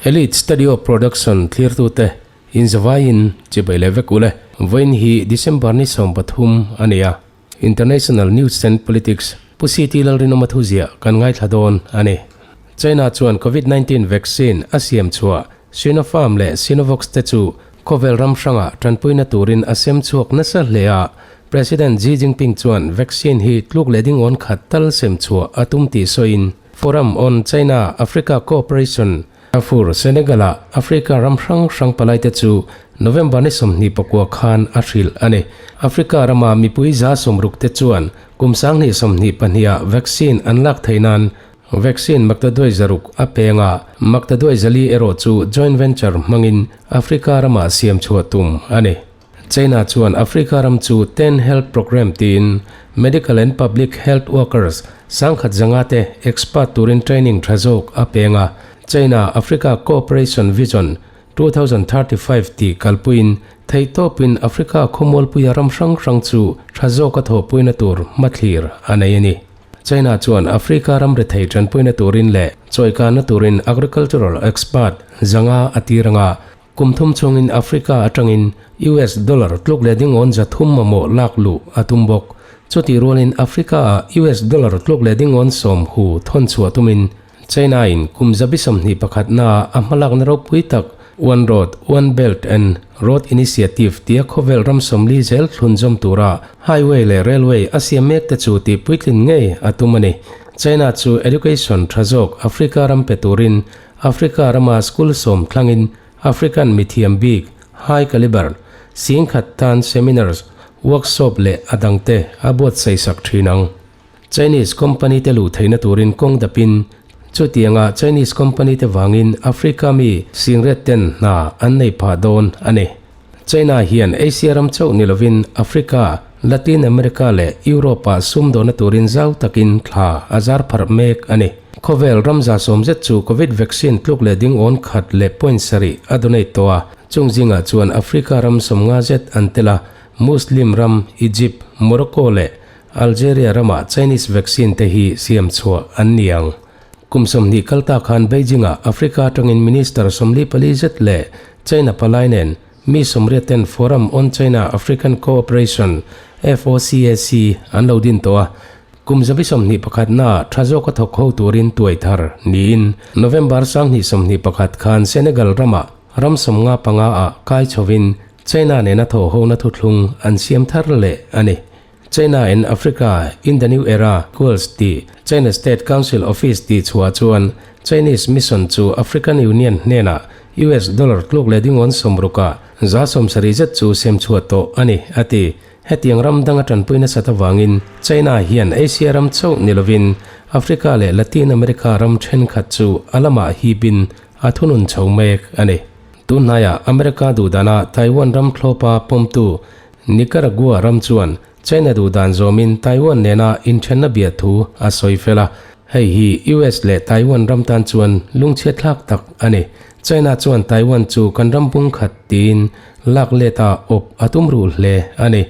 Elite Studio Production thlirtute inzavaiin chibai leh vek ule. Vawiin hi December ni 13 a ni a, International News and Politics Pu CT Lalrinawma thuziah kan ngaithla dawn a ni. China chuan Covid 19 vaccine a siam chhuah Sinopharm leh Sinovac te chu khawvel ram hrangah tanpuina turin a sem chhuak nasa hle a, President Xi Jinping chuan vaccine hi tluk leh dingawn khat tal sem chhuah a tum tih sawiin Forum on China Africa Cooperation Darfur, Senegal-ah Africa ram hrang hrang palaite chu November ni 29 khan a hrilh a ni. Africa rama mipui 60 te chuan kum 2022-ah vaccine an lak theih nan vaccine maktaduai 600 a peng a, maktaduai 400 erawh chu joint venture hmangin Africa ramah siam chhuah tum a ni. China chuan Africa ram chu Ten Health Programme tiin medical and public health workers 1500 te expert turin training tha zawk a peng a. China Africa Cooperation Vision 2035 tih kalpuiin theihtawpin Africa khawmualpuia ram hrang hrang chu tha zawka thawhpuina tur hmathlir a nei a ni. China chuan Africa ram rethei tanpuina turin leh chawikana turin agricultural expert 500 a tir anga Kum thum chungin Africa atangin US dollar tluk leh dingawn 300 mamawh lak luh a tum bawk. Chutih rualin Africa-ah US dollar tluk leh dingawn 10 hu thawn chhuah tumin China-in kum 21naah a hmalakna ropui tak One Road, One Belt and Road Initiative tia khawvel ram 40 zel thlun zawm tura highway leh railway a siam mek te chu tih puitlin ngei a tum a ni. China chu education tha zawk Africa ram pe turin Africa rama school 10 thlangin African mithiam bik, high caliber, 10,000 tan seminars, workshop leh a dangte a buatsaih sak thin ang. Chinese company te luh theihna turin kawng dapin, chutianga Chinese company te vangin Africa mi singret ten hna an nei phah dawn a ni. China hian Asia ram chauh ni lovin Africa, Latin America leh Europe-ah sum dawhna turin zau takin thla a zar pharh mek a ni. Khawvel ram 110 zet chu Covid vaccine tluk leh ding awn khat leh point sarih a donate tawh a, chung zingah chuan Africa ram 50 zet an tel a, Muslim ram Egypt, Morocco leh Algeria ramah Chinese vaccine te hi siam chhuah an ni ang. Kum 20 kal ta khan Beijing-ah Africa atangin Minister 44 zet leh China palai nen mi 80 ten Forum on China African Cooperation, FOCAC, an lo din tawh a. Kum 21naah tha zawka thawk ho turin tuai thar niin November 2021 khan Senegal ramah ram 55 ah kai chhovin China nena thaw hona thuthlung an siam thar leh a ni. China and Africa in the New Era Equals tih China State Council Office tih chhuah chuan Chinese Mission chu African Union hnenah US dollar tluk leh dingawn 60 ah 70% zet chu sem chhuah tawh a ni, a ti. Hetiang ram danga tanpui nasat avangin China hian Asia ram chauh ni lovin Africa leh Latin America ram thenkhat chu a lamah hipin a thunun chho mek a ni. Tunhnaiah America duhdana Taiwan ram thlawpa pawmtu Nicaragua ram chuan China duhdan zawmin Taiwan nena inthenna bia thu a sawi fel a, hei hi US leh Taiwan ram tan chuan lungchhiat thlak tak a ni. China chuan Taiwan chu kan ram bung khat tiin lak leta awp a tum ruh hle a ni.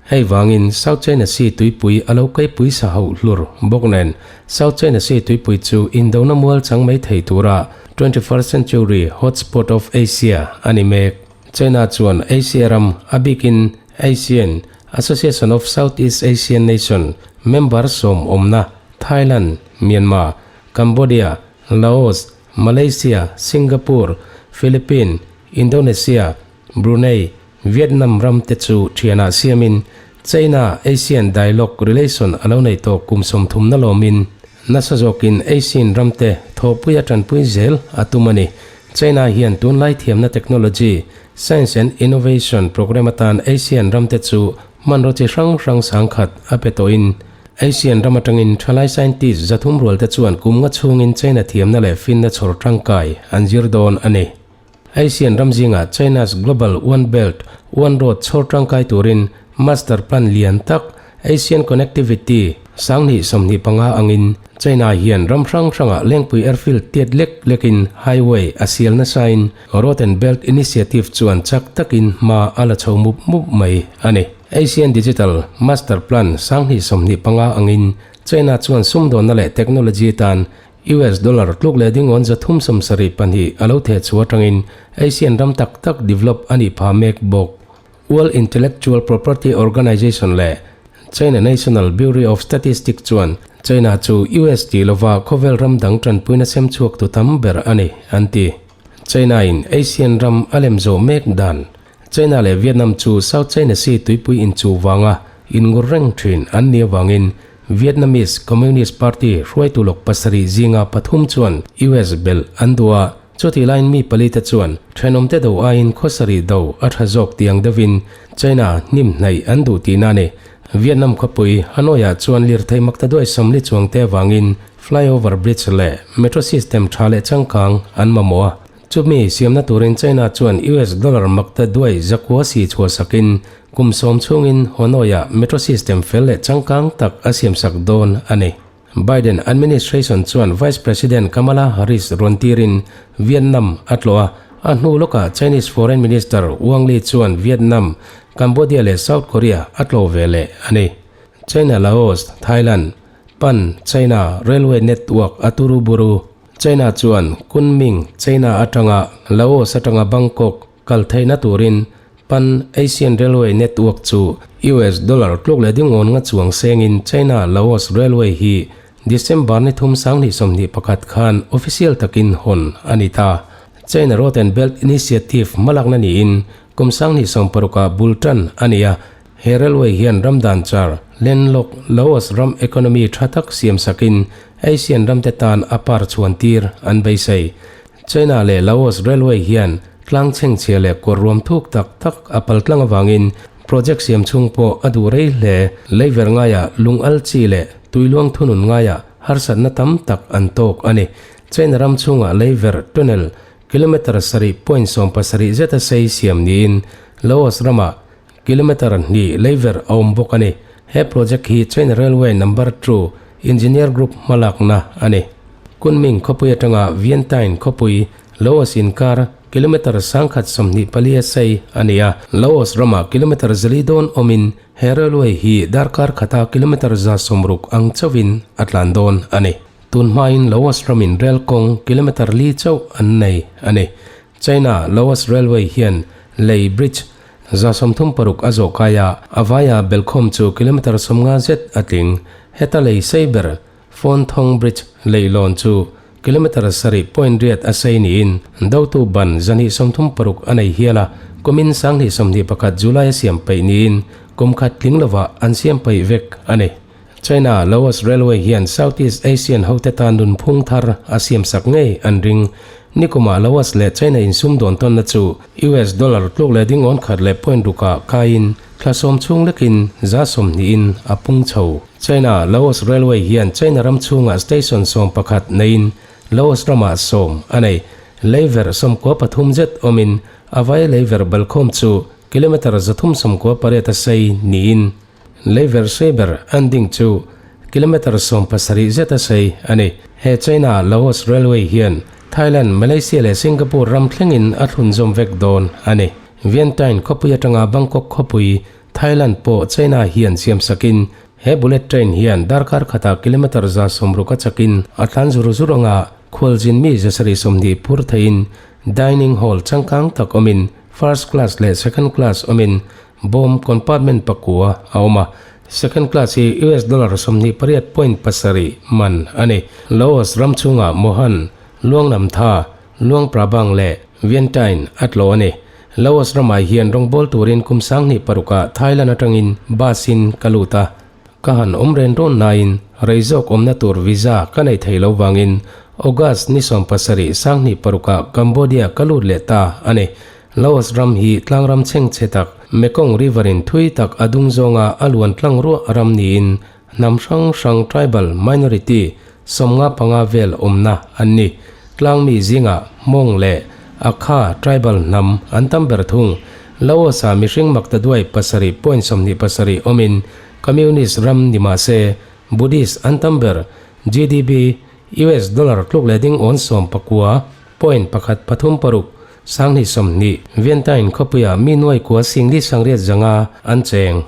Hei vangin South China Sea tuipui a lo kaipui sa hauh hlur bawk nen South China Sea tuipui chu indona mual chang mai thei tura 21st century hotspot of Asia a ni mek. China chuan Asia ram a bikin ASEAN, Association of Southeast Asian Nation, member 10 awmna Thailand, Myanmar, Cambodia, Laos, Malaysia, Singapore, Philippines, Indonesia, Brunei, Vietnam ram te chu thianah siamin China ASEAN Dialogue Relation a lo nei tawh kum 30 na lawmin nasa zawkin ASEAN ram te thawhpui a tanpui zel a tum a ni. China hian tunlai thiamna technology, science and innovation programme atan ASEAN ram te chu hmanraw chi hrang hrang 10,000 a pe tawhin ASEAN ram atangin thalai scientist 300 rual te chuan kum nga chhungin China thiamna leh finna chhawr tangkai an zir dawn a ni. ASEAN ram zingah China's Global One Belt, One Road chhawr tangkai turin master plan lian tak ASEAN Connectivity 2025 angin China hian ram hrang hrangah Lengpui Airfield tiat lek lekin highway a sial nasain Road and Belt Initiative chuan chak takin hma a la chho mup mup mai a ni. ASEAN Digital Master Plan 2025 angin China chuan sumdawnna leh technology tan. US dollar tluk leh dingawn 372 a lo theh chhuah atangin Asian ram tak tak develop a nih phah mek bawk. World Intellectual Property Organization leh China National Bureau of Statistics chuan China chu US tih lova khawvel ram dang tanpuina sem chhuak tu tam ber a ni, an ti. China-in Asian ram a lem zawh mek dan China leh Vietnam chu South China Sea tuipui inchuh vanga inngur reng thin an nih avangin Vietnamese Communist Party hruaitu lawk pasarih zinga pathum chuan US belh an duh a, chutih laiin mi pali te chuan thenawmte do aiin khawsarih do a tha zawk tiang deuhin China hnim hnaih an duh tihna a ni. Vietnam khawpui Hanoi-ah chuan lirthei maktaduai sawmli chuangte avangin flyover bridge leh metro system tha leh changkang an mamawh a. Chumi siamna turin China chuan US dollar makta duai zakua si chhuahsakin kum sawm chhungin Hanoi-ah metro system fel leh changkang tak a siamsak dawn a ni. Biden administration chuan Vice President Kamala Harris rawn tirin Vietnam a tlawh a, a hnu lawkah Chinese Foreign Minister Wang Li chuan Vietnam, Cambodia leh South Korea a tlawh ve leh a ni. China Laos, Thailand, Pan China Railway Network a turu buru. China chuan Kunming, China atanga Laos atanga Bangkok kal theihna turin Pan Asian Railway Network chu US dollar tluk leh dingawn nga chuang sengin China Laos Railway hi December ni thum 2021 khan official takin hawn a ni ta. China Road and Belt Initiative hmalakna niin kum 2016 ah bul tan a ni a, He railway hian ram dan char, landlock, Laos ram economy tha tak siam sakin Asian ramte tan a par chhuan tir an beisei. China leh Laos railway hian tlang chhengchhia leh kawr ruam thuk tak tak a pal tlang avangin project siam chhung pawh a duh rei hle. Leiver ngaiah lung al chi leh tuiluang thunun ngaiah harsatna tam tak an tawk a ni. China ram chhungah leiver tunnel kilometre 7.77 zeta sei siam niin Laos ramah Kilometre hnih leiver a awm bawk a ni. He project hi China Railway Number Two Engineer Group hmalakna a ni. Kunming khawpui atanga Vientiane khawpui Laos inkar kilometre 1124 a sei a ni a. Laos ramah kilometre zali dawn awmin he railway hi darkar khata kilometre 160 ang chauhin a tlan dawn a ni. Tun hmain Laos ramin rail kawng kilometre li chauh an nei a ni. China Laos Railway hian lei bridge 36 a zawh kai a, a vaia belkhawm chu kilometre 50 zet a tling. Heta lei sei ber Phone Thong Bridge leihlawn chu kilometre 7.8 a sei niin dotu ban 236 a nei hial a, kumin 2021 July a siam peih niin kum khat tling lovah an siam peih vek a ni. China Laos Railway hian Southeast Asian hote tan nunphung thar a siamsak ngei an ring. Nikumah Laos leh China insum dawn tawnna chu US dollar tluk leh dingawn khat leh point rukah kaiin thla sawm chhung lekin 20% in a pung chho. China Laos Railway hian China ram chhungah station 11 neiin Laos ramah 10 a nei. Leiverh 93 zet awmin a vai leiverh balkhawm chu kilometre 398 a sei niin Leiver Saber an ding chu kilometre 17 zet a sei a ni. He China Laos Railway hian Thailand, Malaysia leh Singapore ram thlengin a thlunzawm vek dawn a ni. Vientiane khawpui atanga Bangkok khawpui, Thailand pawh China hian siamsakin he bullet train hian darkar khatah kilometre 160 a chakin a tlan zur zur anga khualzin mi 720 phur theiin dining hall changkang tak awmin first class leh second class awmin Bawm compartment pakua a awm a, second class hi US dollar 28.7 man a ni. Laos ram chhungah Mohan, Luang Nam Tha, Luang Prabang leh Vientiane a tlawh a ni. Laos ramah hian rawngbâwl turin kum 2006ah Thailand atangin bus in ka lut a. Ka han awm ren rawn nain rei zawk awmna tur visa ka nei thei lo vangin August ni 17 2006ah Cambodia ka lut leh ta a ni. Laos ram hi tlangram chhengchhe tak, Mekong River in thui tak a dung zawnga a luan tlang ruah ram niin hnam hrang hrang tribal minority 55 vel awmna an ni. Tlangmi zingah Hmong leh Akha tribal hnam an tam ber thung. Laos-ah mihring maktaduai 7.27 awmin Communist ram ni mah se Buddhist an tam ber. GDP, US dollar tluk leh ding awn 19.136 20, Vientiane khawpuiah mi nuai kua singli sangriat zanga an cheng.